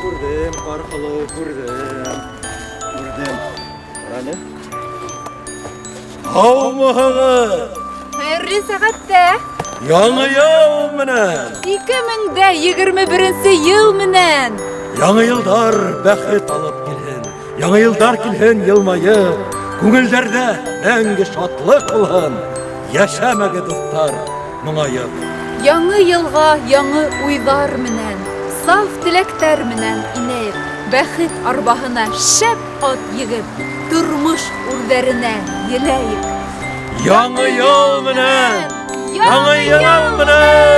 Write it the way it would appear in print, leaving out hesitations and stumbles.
Күрҙем, Ҡарһылыу, күрҙем. Күрҙем. Ҡара әле. Һаумыһығыҙ! Хәйерле сәғәттә! Яңы йыл менән! 2021 йыл менән! Яңы йылдар бәхет алып килһен. Яңы йылдар килһен йылмайып, күңелдәрҙә мәңге шатлыҡ булһын. Йәшәмәгеҙ, дуҫтар, моңайып. Яңы йылға яңы уйҙар менән, саф теләктәр менән инәйек. Бәхет арбаһына шәп ат егеп, тормош үрҙәренә еләйек. Яңы йыл менән! Яңы йыл менән!